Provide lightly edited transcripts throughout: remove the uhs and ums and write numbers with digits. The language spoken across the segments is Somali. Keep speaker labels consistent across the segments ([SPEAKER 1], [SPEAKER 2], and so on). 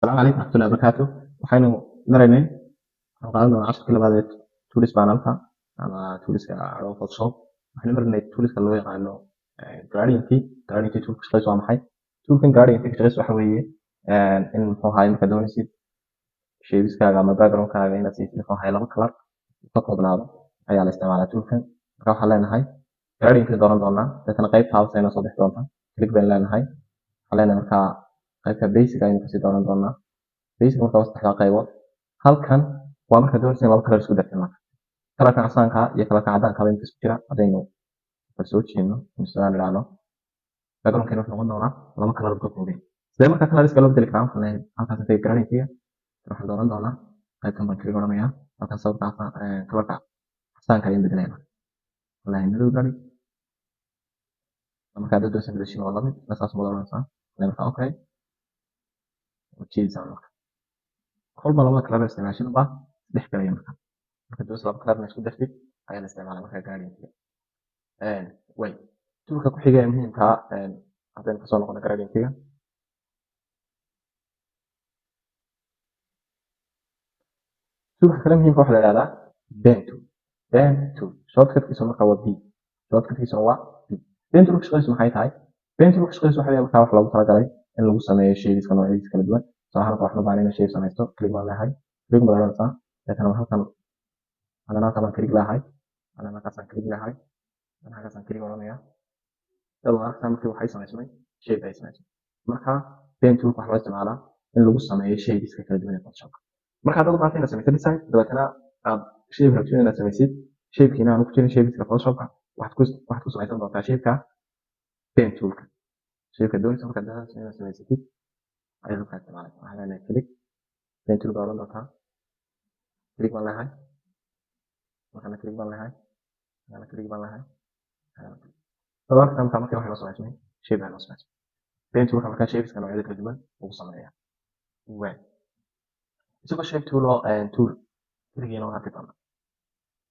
[SPEAKER 1] Asalaamu calaykum waraxmatullahi wabarakaatu. Waxaynu maraynay, waxaan qaadan doonaa casharkii labaad ee tools panelka ama toolska Adobe Photoshop. Waxaynu maraynay toolska loo yaqaano gradient. Gradient toolka shaqadiisu waa maxay? Toolkan gradient shaqadiisu waxa weeye in muxuu ahaay markaad doonaysid shapeskaga ama backgroundkaaga inaad siisid muxuu ahaay laba color ka koobnaado ayaa la isticmaalaa toolkan. Marka waxaan leenahay gradient dooran doonaa, deetana qaybta hoose inoo soo bixi doonta. Click baynu leenahay. Waxaan leenahay markaa qaybta basic ayaynu kasii dooran doonaa. Basic marka waa saddexdaa qaybood. Halkan waa markaad doonaysid in laba color isku dartid marka. Colorka casaanka iyo colorka caddaanka ba inta isku jira haddaynu bal soo jeedno sidaan idhaahno backgroundkeena wuxuu noqon doonaa laba color buu ka kooban yahay. Sidee marka colorska loo bedeli karaa? Waxaan leeyahay halkaas intay gradient-ga waxaan dooran doonaa qaybtan baan click odhanayaa, halkaas sawirka colorka casaanka ayaan bedelayaa. Waxaan leeyahay madow gadi. Marka haddaad doonaysid bedeshin waa lamid, saas baad oranaysaa. Marka okay, waad jiidaysaa marka. Kolba labada color isticmaashid baa isdhex galaya marka. Marka doonaysid laba color inaad isku dartid ayaa la isticmaalaa marka gradient-ga. Way toolka ku xiga ee muhiimka ah haddaynu kasoo noqono gradient-ga. Toolka kale muhiimka waxaa la yidhahdaa pen tool. Pen tool shortcutkiisu marka waa B. Shortcutkiisuna waa B. Pen toolka shaqadiisu maxay tahay? Pen toolka shaqadiisu waxa weeye markaa wax loogu talagalay in lagu sameeyo shapeska noocyadiisa kala duwan. Tusaale ahaan waxaan u baahnay inaan shape samaysto, click baan leeyahay. Click baad oranaysaa. Deetana halkan haddana halkan baan click leeyahay. Haddana halkaasaan click leeyahay. Haddana halkaasaan click odhanayaa. Iyadoo arkaysaa markii waxay samaysmay shape ay samaysmay. Marka pen toolka waxaa loo isticmaalaa in lagu sameeyo shapeska kala duwan ee Photoshop. Marka haddaad u baahato inaad samayso design, dabeetana aad shape rabtid inaad samaysid, shapekiina aanu ku jirin shapeska Photoshopka, waxaad ku samaysan doontaa shapeka pen toolka. Shapeka doonaysa markaad doonayso inaad samaysatid ayaad halkaa isticmaalaysaa. Waxaan leenahay click, pen tool baad oran doontaa. Click baan leeyahay. Markana click baan leeyahay. Markana click baan leeyahay. Iyadoo arkaysaa markaa markii waxay noo samaysmay shape baa noo samaysmay. Pen toolka markaa shapeska noocyada kala duwan ugu sameeyaa. Way isagoo shape tool oo tool keligiina waan arki doonaa.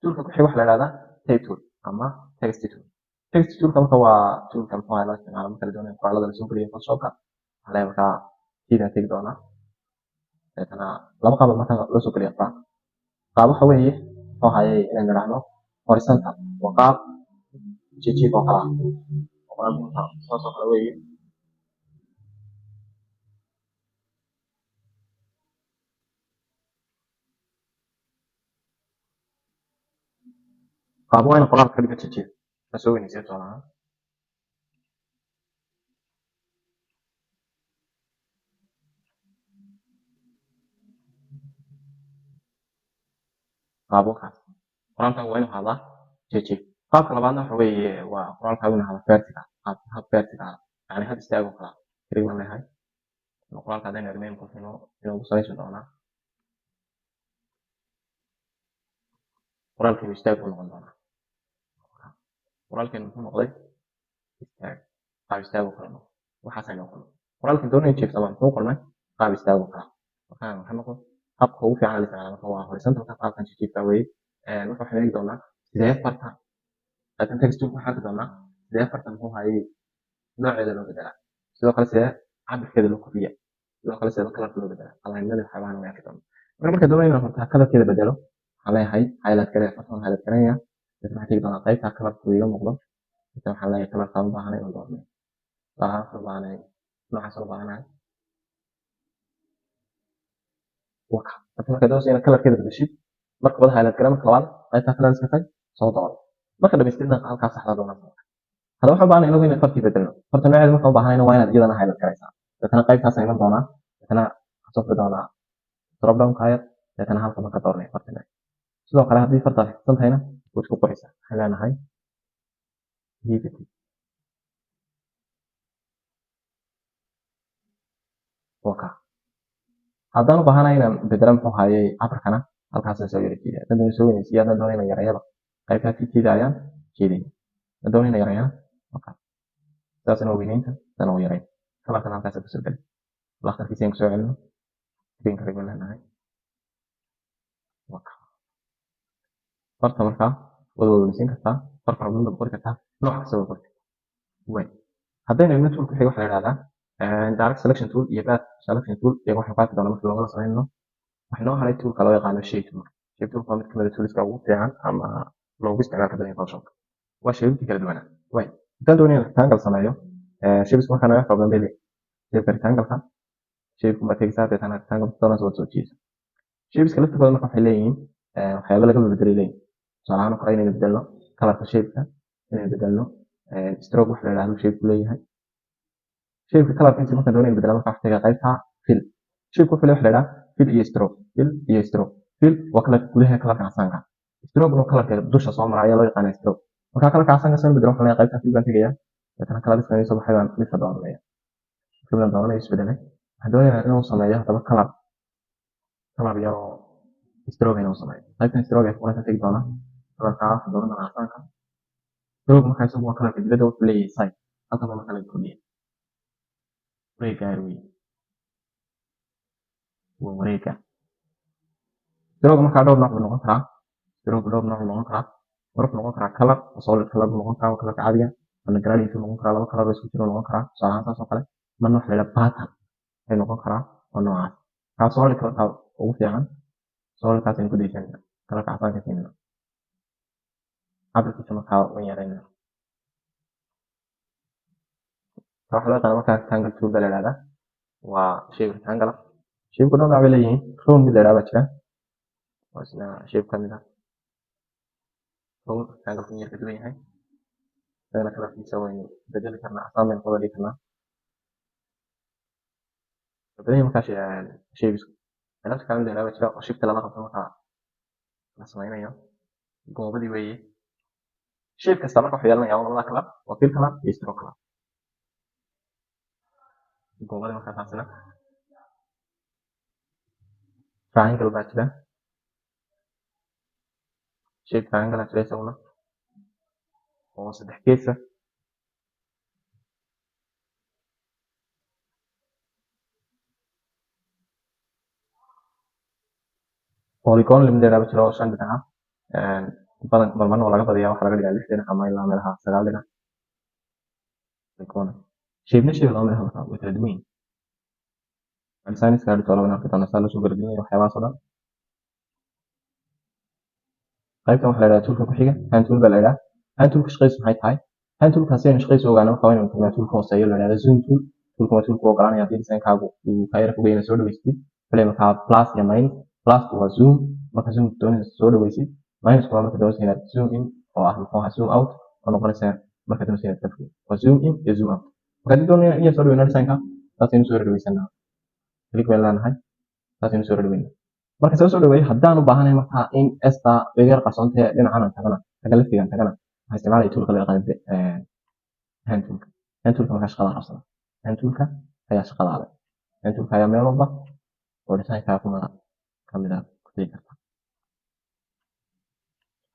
[SPEAKER 1] Toolka ku xiga waxaa la yidhahdaa type tool ama text tool. Text toolka marka waa toolka muxuu ahaa loo isticmaalo marka la doonayo qoraalada lasoo geliyo Photoshopka. Waxaa leeyahay markaa tiidaan tegi doonaa. Deetana laba qaab marka loo soo geliyo qoraal. Qaab waxa weeye muxuu ahaayey inaynu idhaahno horizontal, waa qaab jijiif oo kale ah. Qoraalku marka saas oo kale weeye. Qaab waa in qoraalka ka dhigo jijiif. La soo weynaysiyo tusaale ahaan. Qaab wakaas. Qoraalkaagu waa inuu ahaadaa jijiif. Qaabka labaadna waxa weeye waa qoraalkaagu inuu ahaado vertical, qaab hab vertical, yacni hab istaag oo kale ah. Click baan leeyahay. Qoraalka haddaynu eegno imika wuxuu inoogu samaysmi doonaa. Qoraalkeenu istaag buu noqon doonaa. Qoraalkeenu muxuu noqday? Istaag. Qaab istaag oo kale noqdo. Waxaas aynu qornay. Qoraalkan doonayo jiifsama muxuu qornay? Qaab istaag oo kale ah. Marka waxa noqon habka ugu fiican la isticmaalo marka waa horizontalka, qaabkan jijiifka weeye. Marka waxaan eegi doonaa sidee farta qaybtan text toolka waxaan arki doonaa sidee farta muxuu ahaayey nooceeda loo bedelaa. Sidoo kale sidee cabirkeeda loo kordhiyaa. Sidoo kale sidee colorka loo bedelaa. Alignment waxyaabahan waan arki doonaa. Marka marka doonayo inaan horta colorkeeda bedelo, waxaan leeyahay highlight garee, fartan highlight gareeya. Deetana waxaan tegi doonaa qaybta colorka uu iiga muuqdo. Deetana waxaan leeyahay colorka aan u baahanahay inaan doorno. Tusaale ahaan waxaan u baahanahay noocaas u baahanahay. Waka. Marka markaad doonayso inaad colorkeeda bedeshid, marka wada highlight garee, marka labaad qaybta colorska tag soo dooro. Marka dhamaystirna halkaas saxda doonaysaa. Hadda waxaan u baahanahay inagu inaan fartii bedelno. Farta nooceeda markaan u baahanayna waa inaad iyadana highlight garaysaa. Deetana qaybtaas ayaan iman doonaa. Deetana waxaan soo furi doonaa drop down ka yar. Deetana halkan baan ka dooranaya farta nooc. Sidoo kale haddii farta aad xifdsan tahayna waad isku qoraysaa. Waxaan leenahay Liberty. Waka. Haddaan u baahanahay inaan bedelo muxuu ahaayey cabirkana halkaasaan soo yara jiidaya. Haddaan doonayo soo weynaysiiyo, haddaan doonayo inaan yareeyaba qaybtaa tiitiida ayaan jiidaya. Haddaan doonayo inaan yareeyana waka. Sidaasna waa weynaynta, sidana waa yareyn. Colorkana halkaas kusoo geli. Lakhtarkiisa ayaan kusoo celino. Green ka dhig baan leenahay. Waka. Farta markaa waad weynaysiin kartaa, far fara badan baad qori kartaa, nooc kasta waad qori kartaa. Way. Haddaynu eegno toolka xiga waxaa la yidhahdaa Direct selection tool iyo path selection tool iyaga waxaan ku arki doonaa marka loogala sameynno. Waxaa noo haray toolka loo yaqaano shape tool. Shape tool waa mid kamid ah toolska ugu fiican ama loogu isticmaalka badan yahay Photoshop. Waa shape kala duwan. Way intaan doonaya rectangle sameeyo, shapes markaan naga fara badan bay leeyihiin. Shape rectangle-ka, shape ma tegaysaa, deetana rectangle doonaysa waad soo jiidaysaa. Shapeska laftirkooda marka waxay leeyihiin waxyaabo laga beddelay leeyihiin. Tusaale ahaan oo kale, inaynu bedelno colorka shapeka, inaynu bedelno stroke wax la yidhaahdo shape leeyahay. Shapeka colorkiisa markaan doonayo bedelo, marka waxaa tagaa qaybta fill. Shape wuxuu leeyahay wax la yidhaahdo fill iyo stroke. Fill iyo stroke. Fill waa colorka gudaha, colorka casaanka. Stroke waa colorka dusha soo mara ayaa loo yaqaanaa stroke. Marka colorka casaanka soo bedelo, waxaan leeyahay qaybta fill baan tegayaa, deetana colorska soo baxay baan midka dooranaya. Midka baan dooranaya isbedelay. Waxaan doonayaa inuu sameeyo haddaba color yar oo stroke inuu sameeyo. Qaybtan stroke ay ku qoran tegi doonaa, colorka waxaan dooran doonaa casaanka. Stroke marka isagu waa colorka dibadda, wuxuu leeyahay size. Halkan baa marka laga kordhiya, wareegga yar weeye, waa wareegga. Stroke markaa dhowr nooc buu noqon karaa. Stroke dhowr nooc buu noqon karaa. Mar wuxuu noqon karaa color oo solid color buu noqon karaa, waa colorka caadiga. Marna gradient buu noqon karaa, laba color oo isku jira noqon karaa, tusaale ahaan saas oo kale. Marna waxa la yidhaha pattern ay noqon karaa oo noocaas. Kaa solid colorka ugu fiican, solidkaas aynu ku daysanayna, colorka casaanka siinayna, cabirkiisa markaa waan yareynayna. Waxa loo yaqaana markaa rectangle tool baa la yidhahdaa, waa shape rectangle ah. Shape dhowr nooc bay leeyihiin. Round mid la yidhahdaa baa jira oo isna shape ka mid ah. Round rectangle kun yar ka duwan yahay, isagana colorkiisa waynu bedeli karnaa, casaan baynu kaga dhigi karnaa. Badan yahay markaa shapesku. Ellipse mid la yidhahdaa baa jira oo shift lala qabto markaa la sameynayo, goobadii weeye. Shape kasta marka wuxuu yeelanayaa labada color, waa fill color iyo stroke color. Goobadii markaa taasina. Triangle baa jira, shape triangle aa jira isaguna oo saddex gees ah. Polygon mid la yidhahdo jira oo shan dhinac ah. Badan marmarna waa laga badiyaa, waxaa laga dhigaa lix dhinac ama ilaa meelaha sagaal dhinac. Polygon shape-na shape lama mid ah, marka way kala duwan yihiin. Designs-ka hadda laba arki doonaa saa loo soo garagelinayo waxyaabahaas oo dhan. Qaybtan waxaa la yidhahdaa toolka ku xiga hand tool baa la yidhahdaa. Hand toolka shaqadiisu maxay tahay? Hand toolkaasi aynu shaqadiisa ogaano marka waa inaynu tagnaa toolka hooseeyo la yidhahdo zoom tool. Toolka waa toolka u ogolaanaya haddii designkaagu uu kaa yara fogayna soo dhaweysatid. Xilli markaa plus iyo minus. Plus waa zoom, marka zoom doonaysa soo dhaweysid. Minus waa marka doonaysa inaad zoom in, oo ah muxuu ahaa zoom out oo noqonaysa marka doonaysa inaad ka fogeyso. Waa zoom in iyo zoom out. Marka haddii doonayna in soo dhaweyno designka, saasaynu soo dhaweysanaa, click baynu leenahay, saasaynu soo dhaweynaa. Marka soo dhaweeyo, haddaan u baahanahay markaa in esta iga yar qarsoontahay dhinacan aan tagana, xagga laftigaan tagana, waxaan isticmaalaya toolka loo yaqaano hand toolka. Hand toolka markaa shaqada qabsada, hand toolka ayaa shaqada adag. Hand toolka ayaa meel walba oo designkaaga kuma kamid ah ku tegi karta.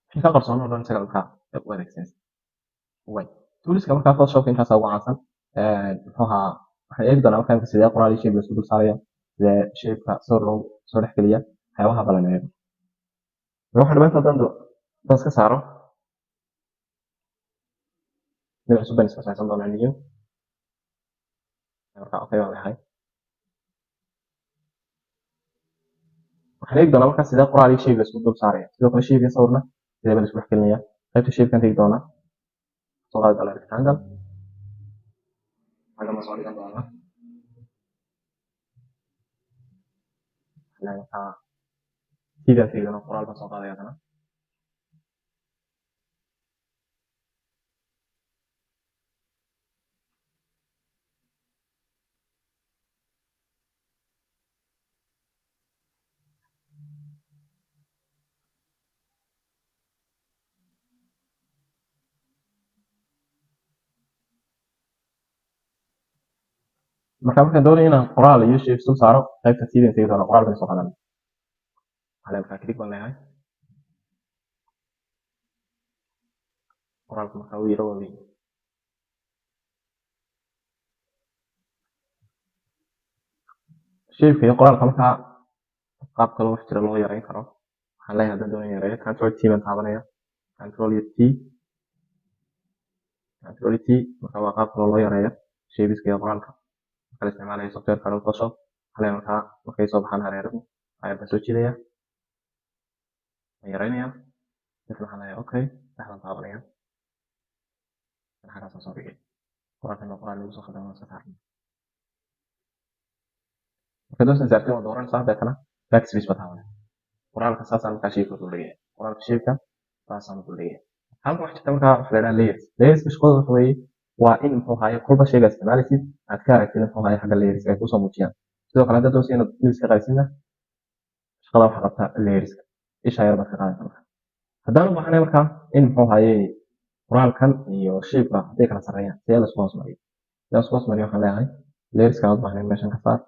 [SPEAKER 1] Wixii ka qarsoon oo dhan isaga markaa u adeegsanaysa. Way toolska markaa Photoshopka intaasaa ugu caansan. Muxuu ahaa, waxaan eegi doonaa markaa imika sidee qoraal iyo shape la isku dul saaraya, sidee shapeka sawir loogu soo dhex geliya, waxyaabaha balan eego. Waxa dhamaanta haddaan iska saaro, mid cusub baan iska samaysan doonaa, new. Marka okay baan leeyahay. Waxaan eegi doonaa markaa sidee qoraal iyo shape la isku dul saaraya, sidoo kale shape iyo sawirna sidee baa la isku dhex gelinaya. Qaybta shapekan tegi doonaa, soo qaadi doonaa rectangle, xagga ma soo dhigan doonaa. Markaa sidaan tegi doonaa, qoraal baan soo qaadaya haddana. Marka markaan doonayo inaan qoraal iyo shape dul saaro, qaybta sidaan tegi doonaa, qoraal baan soo qaadanaa. Waxaan leeyahay markaa click baan leeyahay. Qoraalka markaa uu yaro waaweyn. Shape iyo qoraalka markaa qaab kale wax jira loo yareyn karo. Waxaan leeyahay haddaan doonayo yareeyo, control T baan taabanaya, control iyo T, control T. Marka waa qaab kale loo yareeyo shapeska iyo qoraalka. Marka Marka la isticmaalayo software-ka Adobe Photoshop, waxaa leeyahay markaa markay soo baxaan hareeruhu ayar baan soo jiidaya, waan yaraynayaa, deetana waxaan leeyahay okay, dhexdaan taabanaya, xaggaasaan soo dhigay. Qoraalkan waa qoraal lagu soo khaldamay, waan iska saarnay. Marka doonaysa saartay waa dooranaysaa, deetana backspace baa taabanaya. Qoraalka saasaan markaa shape-ka dul dhigaya, qoraalka shape-ka saasaan dul dhigaya. Halkan waxaa jirta markaa waxa la yidhaha layers. Layerska shaqadooda waxa weeye waa in muxuu ahaye kolba shayga isticmaalaysid aad ka aragtid muxuu ahaye xagga layerska ay kusoo muujiyaan. Sidoo kale haddaad doonayso inaad image ka qaadisidna, shaqada waxaa qabta layerska, isha yar baad ka qaadaysaa. Marka haddaan u baahanay markaa in muxuu ahaye qoraalkan iyo shape-ka hadday kala sarreeyaan, sidee la isku hoos mariyo? Sidee la isku hoos mariyo? Waxaan leeyahay layerska aad u baahnayn meeshan ka saar.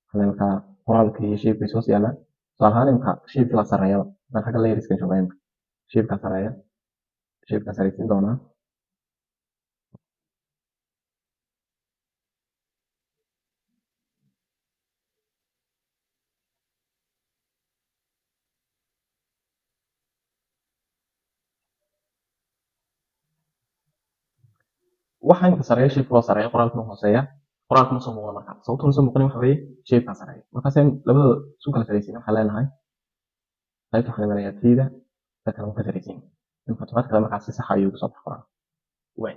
[SPEAKER 1] Waxaan leeyahay markaa qoraalka iyo shape-ka is hoos yaallaan. Tusaale ahaan imika shape-ka la sarreeyaba, haddaan xagga layerska jooga imika shape-ka sarreeya, shape-ka sarreysiin doonaa. Waxa imika sarreeya shape-ka waa sarreeya, qoraalkuna hooseeya, qoraalkuna soo muuqda. Markaa sababtuna soo muuqanin waxa weeye shape-ka sarreeya. Markaas in labadooda isu kala sarreysiin, waxaan leenahay qaybta waxaan imanayaa tida, deetana waan ka sarreysiin imika automatically, markaa si sax ayuu ugu soo baxa qoraalka. Waay,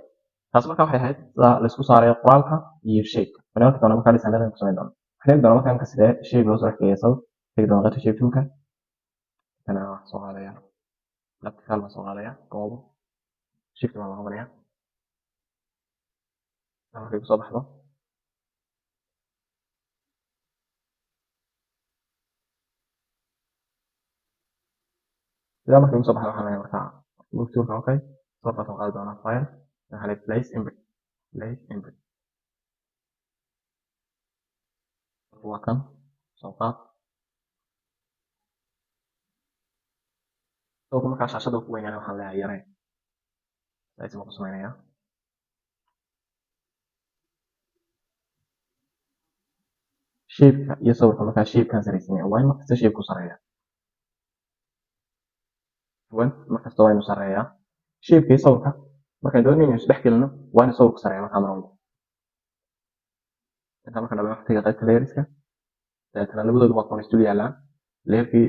[SPEAKER 1] taas marka waxay ahayd sida la isku saarayo qoraalka iyo shape-ka. Waxaan arki doonaa markaa design-ada ku samayn doona. Waxaan eegi doonaa markaa imika sidee shape loo soo dhex sawir. Tegi doona qaybta shape tool-ka, deetana waxaan soo qaadaya elliptical baan soo qaadaya, goobo, shift baan qabanaya markay kusoo baxdo. Sidaa markay kusoo baxdo waxaan leeyahay markaa move tool-ka okay, sawirkaas waan qaadi doonaa, file, waxaan leeyahay place embed, place embed waa kan, soo qaad sawirka. Markaa shaashada ku weynaana waxaan leeyahay yaree, size baan ku samaynayaa. Shape-ka iyo sawirka markaa shape-kaan sarreysiinaya, waa in markasta shape ku sarreeya, markasta waa inuu sarreeyaa shape-ka iyo sawirka. Markaan doonayno inaynu isdhex gelino, waa inuu sawirku sarreeya markaa mar walba. Intaa markaan dhammeeyo, waxaan tagay qaybta layerska, dabeetana labadoodu waa kuwan isdul yaallaan. Layerkii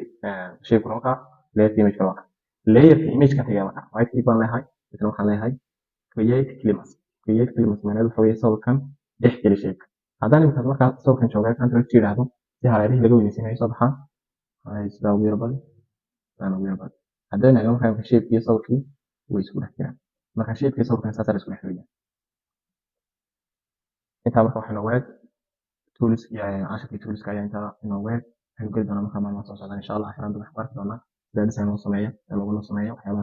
[SPEAKER 1] shape-kuna waa kaa, layerkii image-kuna waa kaa. Layerka image-kan tagaya markaa right click baan leeyahay, dabeetana waxaan leeyahay create clip mask. Create clip mask macnaheedu waxa weeye sawirkan dhex geli shape-ka. Haddaan imika markaa sawirkan joogaa control T yidhaahdo si hareerihii laga weynaysiinayo soo baxaan, waxaan sidaa ugu yar badi, sidaan ugu yar badi. Haddaan eegno markaa imika shape iyo sawirkii way isku dhex jiraan. Marka shape iyo sawirkan saasaa la isku dhex geliyaa. Intaa marka waxaa inoogu eg tools, cashirkii toolska ayaa intaa inoogu eg. Waxaynu geli doonaa markaa maalmaha soo socda insha Allah casharada, waxaan ku arki doonaa sida design loo sameeyo, sida logo loo sameeyo, waxyaabaha.